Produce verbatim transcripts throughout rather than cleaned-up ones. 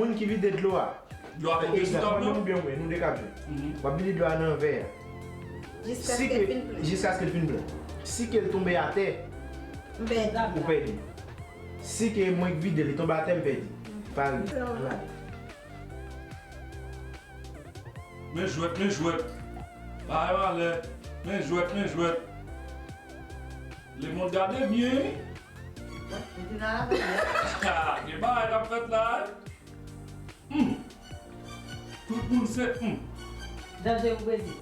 Moun ki vide dlo a. Dlo a tonbe sou tab la? Mwen menm oubyen mwen, nou de k ap jwe. Mhm. W ap vide dlo a nan vè a. Jiskaske l fin plen. Jiskaske l fin plen. Si ke l tonbe atè, ou pèdi. Si ke mwen k vide, li tonbe atè, m pèdi. Pari. Ann ale. Men jwèt, men jwèt. Bagay malè. Men jwèt, men jwèt. Lemonn gade byen, wi. Gen bagay k ap fèt la, wi. Hmm. Tout moun se hmm. Danje pou Brezil.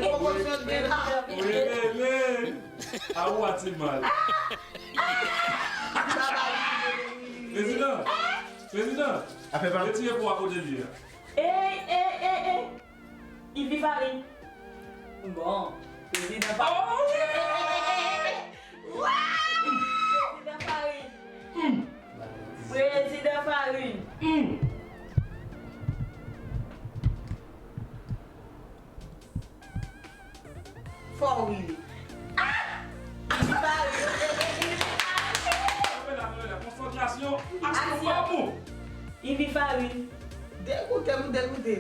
Ou revele. A ou a ti mal. Prezidan, prezidan, retire po a kote li a. Ey, ey, ey, ey. Ivi Farin. Bon, prezidan Farin. Oh, yeah! Prezidan Farin. Prezidan Farin. Fò w ri li. Ah! Ivi Farin. Kanpe la, kanpe la. Konsantrasyon. Aksyon, aksyon. Ivi Farin. Degoute m, degoute.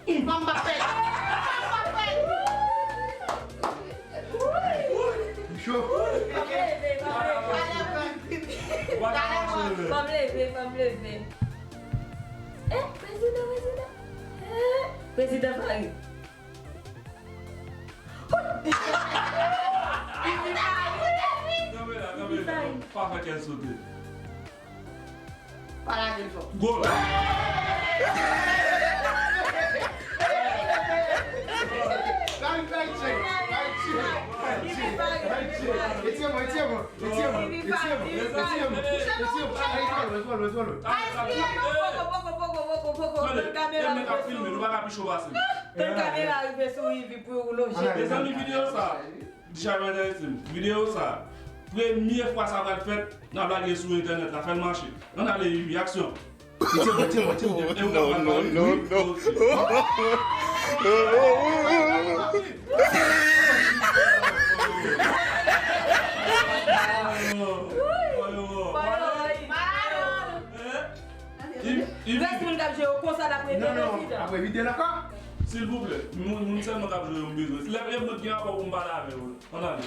Fanm pa pèdi. Fanm pa pèdi. Cho. Fanm leve, fanm leve. Fanm leve, fanm leve. Eh, prezidan, prezidan. Eh, prezidan Farin. Kanpe la, kanpe la. Pa fè kè l sote. Pa lage l fò. Gol! Right, right check, right check, right check, right check. Etire mwen, etire mwen, etire mwen, etire mwen, etire mwen, etire mwen. Ay, twò lwen, twò lwen, twò lwen. Ay, twò lwen. Poko, poko, poko, poko, poko. Tande, e mwen k ap filme, nou pa ka pi cho pase m. Tann kamera rive sou Ivi pou ou lonje. Mezanmi, videyo sa. Deja yo enterese m. Videyo sa, premye fwa sa pral fèt, n ap lage sou entènèt la, fè l mache. Ann ale, Ivi, aksyon. Li tire mwen, tire mwen, tire mwen. Non, non, non, non. Rès moun k ap jwe yo konsa l ap rete nan vide. Silvouplè, moun, moun sèlman k ap jwe yo m bezwen. Lè e mwen k gen rapò pou m pale avè yo. Ann ale.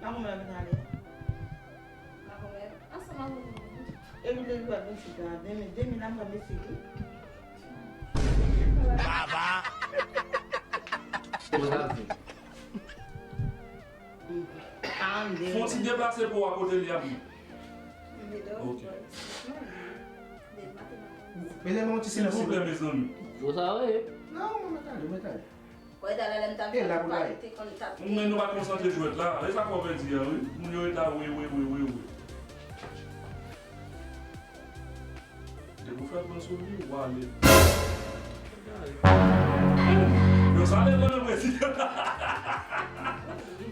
Makomè ap vin ale. Makomè, ansanm ak moun. Epi lè li pral vin sit la, demen, demen la m pral vin sit li. Baba! Fon ti deplase pou w a kote li a. Ok. Mete yon ti silans. Silvouplè, mezanmi. Yo sa, wi. Non, mwen mèt ale, mwen mèt ale. Wè, talè lè m t ap fè pale, te konn t ap. Men nou pa konsantre jwèt la. E sa fè w pèdi a, wi. Moun yo rete la, wi, wi, wi, wi, wi. Depi w fè pran sou li, w ale. Yo, sa ale nan men prezidan.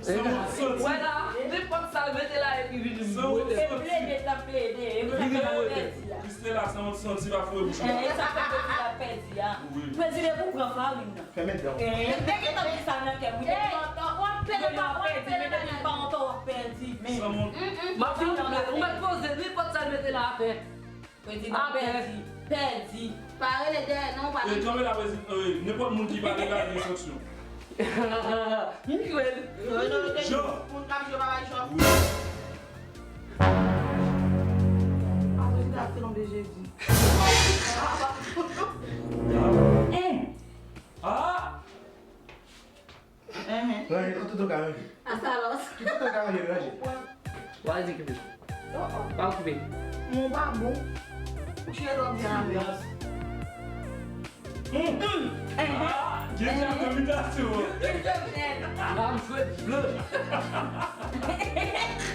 Wè la, nenpòt sa l mete la epi vin bwote. E plede l ap plede, e plede l ap plede. Kristela, san wont santi pa foure bouch ou. E sa fè prezidan pèdi a. Prezidan pou pran farin nan. Fèmen dan. E, m te gentan di sa nan kè m, wi, depi lontan. W ap pèdi, men depi pa lontan w ap pèdi, men. M ap di w, ou mèt poze, nenpòt sa l mete la atè. Prezidan pèdi, pèdi. Pa rele dèyè non, pa. E, kanpe la, prezidan, e, nenpòt moun ki pa degaje sanksyon. M kwè l. Jean. Moun k ap jwe pa bay chòf. Wi. Apre, se ta fè non de Jezi. Ah! Ranje, tout, tout, tout ka ranje. Asalòs. Tout, tout ka ranje, ranje. W a di kipe. Pa okipe. Mon pa bon. Ou chire dòm byen avè. Jezi ap nan mitasyon. Viv Jovenel. Ram jwe ble.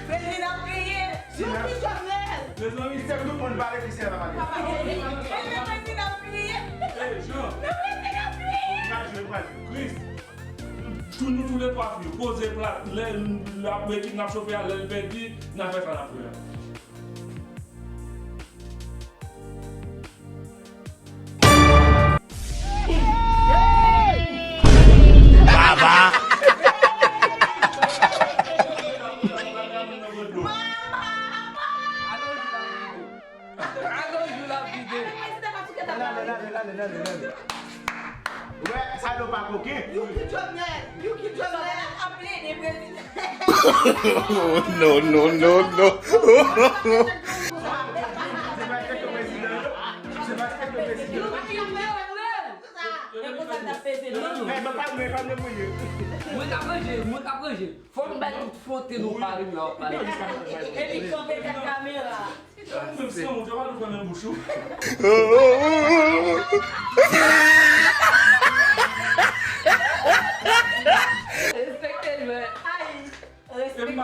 Prezidan kriye. Viv Jovenel. Mezanmi, se tout moun pale, Christian pa pale. Papa, prezidan kriye. Hey, Jean. Prezidan kriye. Pral jwe, pral jwe. Chris. Tou nou toulètwa fini. Poze plat. Lè l ap ekip n ap chofe a, lè l pèdi, n a fè sa n ap fè a. Mwen, Oh, no, no, no, no. Mwen ka ranje, mwen ka ranje. Fò m bay tout fwonte nou pale m la w ap pale. Epi kanpe dèyè kamera. Menm si yon moun fè mal ou fè nan bouch ou. Respekte jwè. Respekte jwè.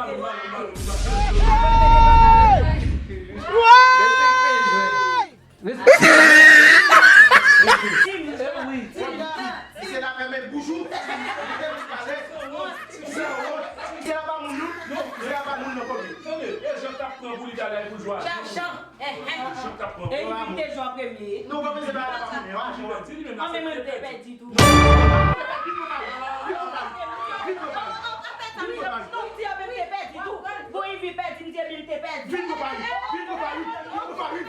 Respekte jwè. Respekte jwè. Misye la fèmen bouch ou. Misye la pa moun nou. Misye la pa moun nou kote. Tande, e jan k t ap pran pou li t al ay pou jwa. Jan, jan. Jan k t ap pran pou li. E li te jwe an premye. Nou kòmanse pa la pa moun yo. An men mwen te pèdi tou. Vin nou pale. Vin nou pale. Vin nou pale. Vin nou pale. Bon, Ivi pèdi, m di Ebil te pèdi. Vin nou pale. Vin nou pale. Vin nou pale.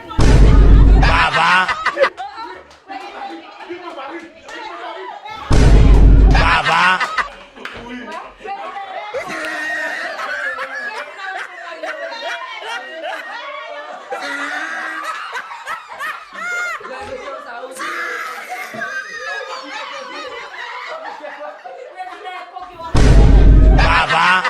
Baba. Baba. Baba.